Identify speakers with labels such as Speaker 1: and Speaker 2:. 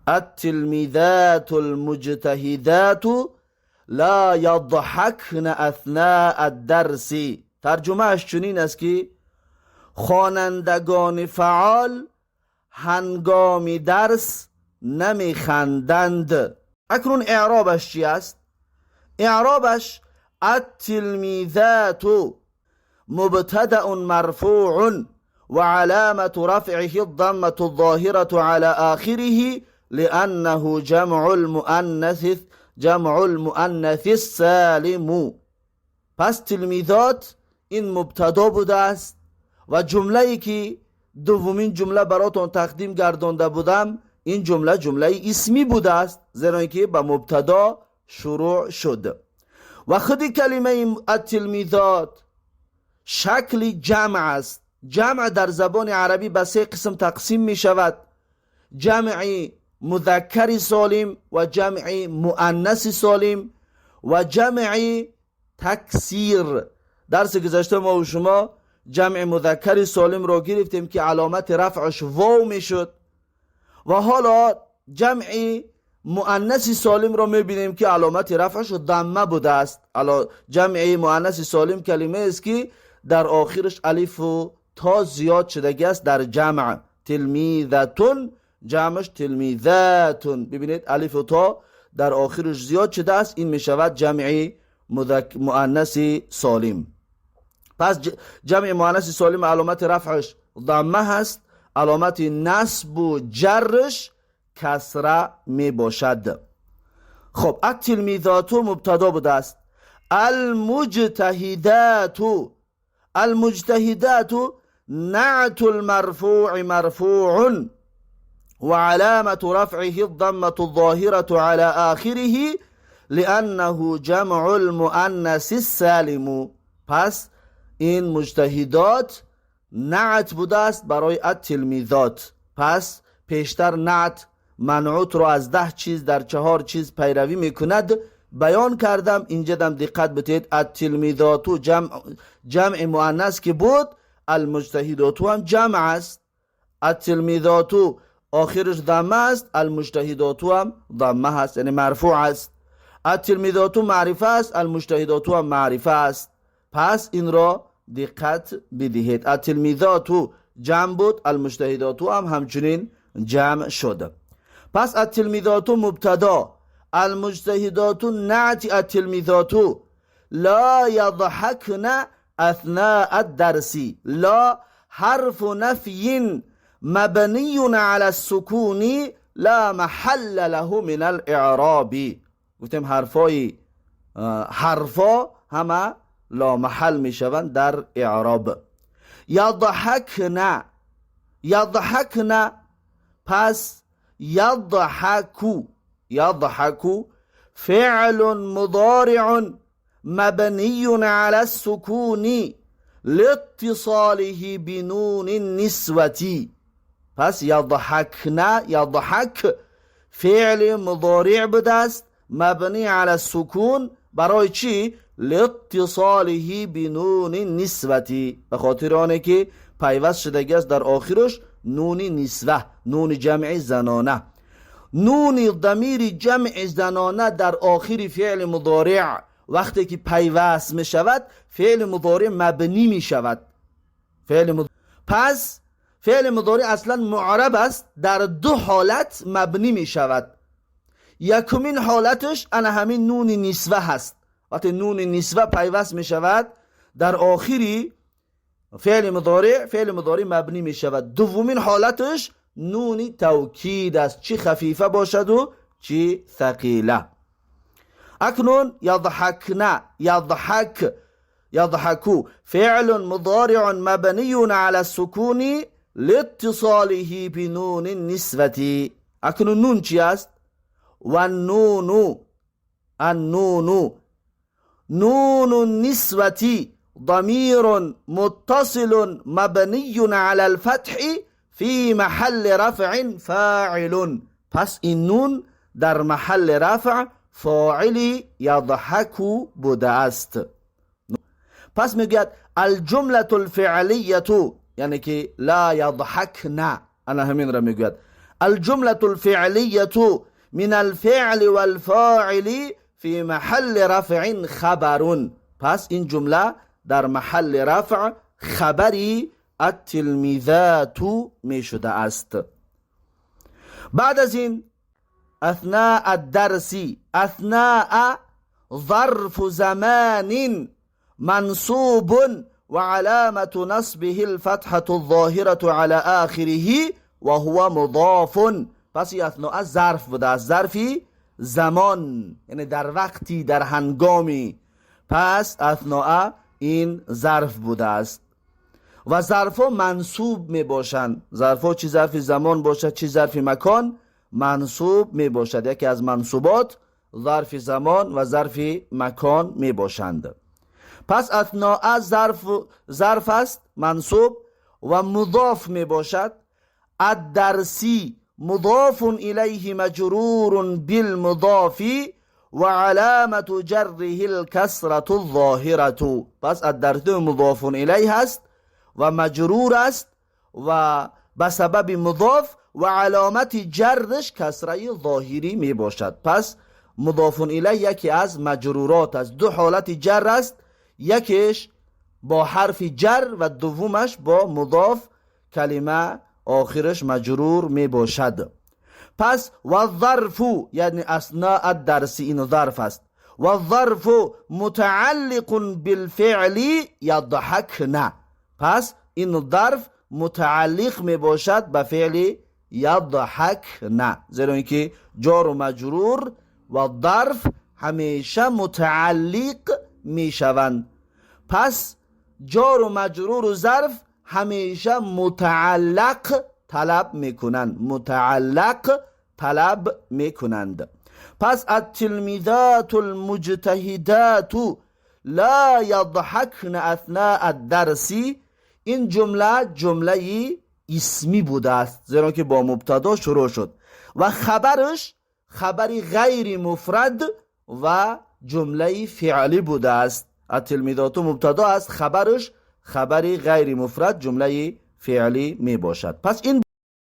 Speaker 1: التلميذات المجتهدات لا يضحكن أثناء الدرس. ترجمهش چنین است که خوانندگان فعال هنگام درس نمیخندند. اکنون اعرابش چی است؟ اعرابش التلميذات مبتدأ مرفوع وعلامة رفعه الضمة الظاهرة على آخره لأنه جمع المؤنث السالم. پس تلمیذات این مبتدا بوده است و جمله ای که دومین جمله براتون تقدیم گردانده بودم، این جمله جمله اسمی بوده است، زیرا اینکه به مبتدا شروع شد و خود کلمه التلمیذات شکل جمع است. جمع در زبان عربی به سه قسم تقسیم می شود: جمع مذکر سالم و جمع مؤنث سالم و جمع تکسیر. درس گذشته ما و شما جمع مذکر سالم را گرفتیم که علامت رفعش واو می شد و حالا جمع مؤنث سالم را میبینیم که علامت رفعش ضمه بوده است. جمع مؤنث سالم کلمه است که در آخرش الف و تا زیاد شدگی است در جمع. تلمیذة، جمعش تلمیذات. ببینید، الف و تا در آخرش زیاد شده است. این میشود جمع مؤنث سالم. پس جمع مؤنث سالم علامت رفعش ضمه هست، علامت نصب و جرش کسره می باشد. خب، التلمیذات مبتدا بوده است. المجتهدات، المجتهدات نعت المرفوع مرفوع وعلامة رفعه الضمة الظاهرة على آخره لأنه جمع المؤنث السالم. پس این مجتهدات نعت بوده است برای التلمیذات. پس پیشتر نعت منعوت رو از 10 چیز در چهار چیز پیروی میکند بیان کردم. اینجا دم دقت بتید، التلمیذات جمع مؤنث که بود، المجتهدات هم جمع است. التلمیذات آخرش ضمه است، المجتهدات هم ضمه هست، یعنی مرفوع است. التلمیذات معرفه است، المجتهدات هم معرفه است. پس این را دقت بدهید. التلمیذات جمع بود، المجتهدات هم همچنین جمع شد. پس التلمیذات مبتدا، المجتهدات نعت التلمیذات، لا يضحكن أثناء الدرس. لا حرف نفي مبني على السكون لا محل له من الإعراب. گفتیم حرفا همه لا محل میشوند در اعراب. يضحكن، يضحكن، پس يضحك، يضحك فعل مضارع مبني على السكون لاتصاله بنون النسوة. پس يضحكن، يضحك فعل مضارع بوده است مبنی على السکون. برای چی؟ لاتصاله بنون النسوة، به خاطر آنه که پیوست شدگی است در آخرش نون نسوه، نون جمع زنانه. نون ضمیر جمع زنانه در آخر فعل مضارع وقتی که پیوست می شود، فعل مضارع مبنی می شود. پس فعل مضارع اصلا معرب است، در دو حالت مبنی می شود. یکمین حالتش انا همین نون نسوه هست. وقتی نون نسوه پیوست می شود در آخری فعل مضارع، فعل مضارع مبنی می شود. دومین حالتش نون توکید است، چی خفیفه باشد و چی ثقیله. اکنون يضحكن، يضحك، يضحك فعل مضارع مبني على السكون لاتصاله بنون النسوة. اکنون نون چی است؟ والنون، النون نون النسوة ضمير متصل مبني على الفتح في محل رفع فاعل. پس این نون در محل رفع فاعل يضحك بوده است. پس میگوید الجملة الفعلیة، یعنی که لا يضحكن، انا همین را میگوید. الجملة الفعلية من الفعل والفاعل في محل رفع خبر. پس این جمله در محل رفع خبری التلميذات می شده است. بعد از این اثناء الدرس، اثناء ظرف زمان منصوب وعلامة نصبه الفتحة الظاهرة على آخره وهو مضاف. پس اثناء ظرف بوده است، ظرفی زمان، یعنی در وقتی، در هنگامی. پس اثناء این ظرف بوده است و ظرف ها منصوب می باشند. ظرف ها چی ظرف زمان باشد چی ظرف مکان منصوب می باشد. یکی از منصوبات ظرف زمان و ظرف مکان می باشند. پس اثناء ظرف است منصوب و مضاف می باشد. الدرس مضاف الیه مجرور بالمضاف وعلامة جره الكسرة الظاهرة. پس الدرس مضاف الیه است و مجرور است و به سبب مضاف و علامت جرش کسره ظاهری می باشد. پس مضاف الیه یکی از مجرورات است. دو حالت جر است، یکیش با حرف جر و دومش با مضاف، کلمه آخرش مجرور می باشد. پس و ظرف یعنی اثناء الدرس، این ظرف است. و ظرف متعلق بالفعل یضحکن. پس این ظرف متعلق می باشد به فعل یضحکن، زیرا اینکه جار و مجرور و ظرف همیشه متعلق می شوند. پس جار و مجرور و ظرف همیشه متعلق طلب میکنند، متعلق طلب میکنند. پس التلمیذات المجتهدات لا یضحکن اثناء الدرس، این جمله جمله اسمی بوده است، زیرا که با مبتدا شروع شد و خبرش خبری غیر مفرد و جمله فعلی بوده است. التلمیذات مبتدا است، خبرش خبری غیر مفرد جمله فعلی می باشد. پس این